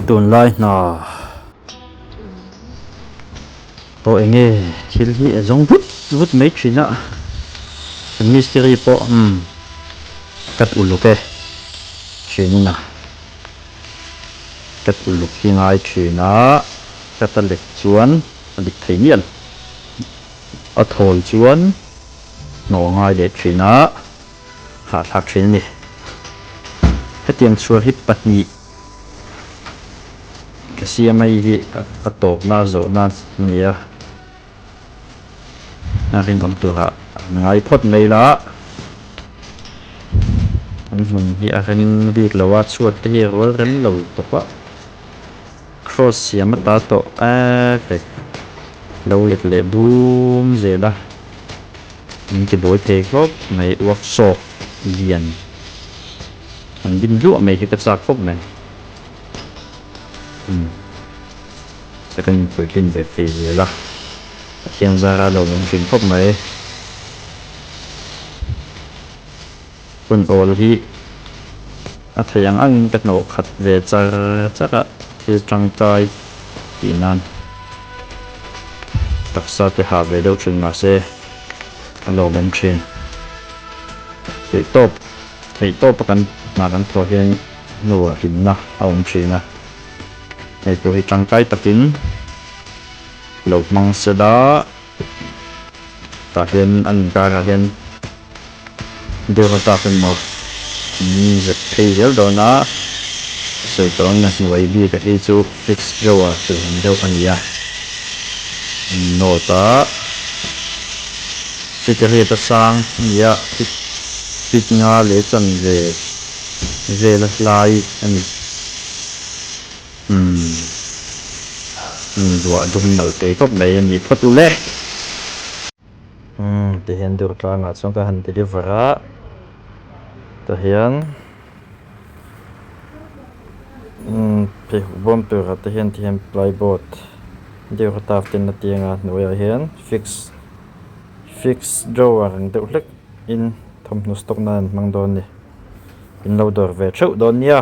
Tunlai hna pawh eng nge thil hi a zawng vut vut mai thin a, kan mistiri pawh umm cut uluk e thin a, cut uluk hi ngai thin a, cut a lek chuan a dik thei mial a thawl chuan hnawh a ngai leh thin a. Hahthlak thin a ni. Hetiang chhuar hi pahnih ka siam a hei hi a tawpna a zawhna a ni a, a rinawm turah an ngai phawt mai la, an hmun hi a reng bik lo a, chhuat te hi a rual rem lo tawp a, cross siam ata tawh vek lo let leh bum zel a. Min ti buai thei khawp mai workshop lian an din hluah mai hi ka chak khawp mai umm second puitlin ve thei zel a Pathian zara lo awm thin khawp mai hun awl hi a thei ang angin ka hnawh khat ve char char a thil tangkai tih nan taksa te ha ve deuh thin mahse a lawmawm thin. Theihtawp theihtawp a kan hna kan thawh hian hnuah hlimna a awm thin a, hei pawh hi tangkai takin lo hmang sela tah hian an inkarah hian Deuh tak emaw min zet phei zel dawn a, sawi tawh ang na hnuai bik a hi chu fix drawer tur ang deuh a ni a, note a feet riat a sang a ni a, feet feet nga leh chanve vel a hlai a ni. Umm ruah dum nalh thei khawp mai a ni phawt u le. Umm ti hian dur tlangah chuan ka han deliver a tah hian umm pheikhawk bawm turah te hian ti hian plyboard deuh a tar ten a tiang a hnuaiah hian fix fix drawer ang deuh hlek in thawmhnaw stock nan an hmang dawn a ni in lo dawr ve theuh dawn nia.